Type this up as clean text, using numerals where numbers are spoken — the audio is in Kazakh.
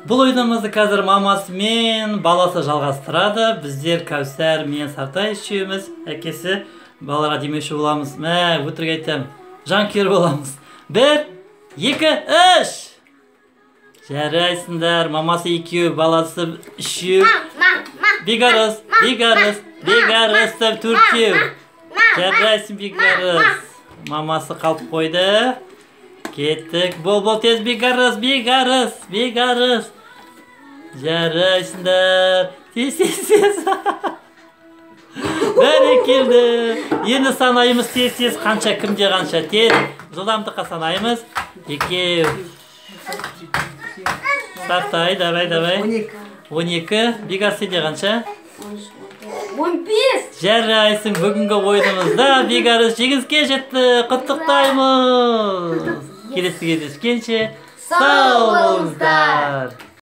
Бұл ойынымызды қазір мамасы мен баласы жалғастырады. Біздер Кәусар мен Сартай үшеуміз, әкесі, балаларға демеуші боламыз. Мә, өтірік айтамын, жанкүйер боламыз. 1, 2, 3. Жарайсыңдар. Мамасы екеу, баласы үшеу. Бекарыс, Бекарыс, Бекарыс деп төртеу. Жарайсың, Бекарыс. Мамасы қалып қойды. Кеттік. Бол, бол, тез, Бекарыс, Бекарыс, Бекарыс. Жарайсыңдар. Тез, тез, тез. Бәрекелді. Енді санаймыз тез, тез, қанша, кімде қанша, тез. Жылдамдыққа санаймыз. Екеу. Сартай, давай, давай. 12. 12. Бекарыс, сенде қанша? 15. Жарайсың, бүгінгі ойынымызда Бекарыс жеңіске жетті. Құттықтаймыз. Келесі кездескенше сау болыңыздар.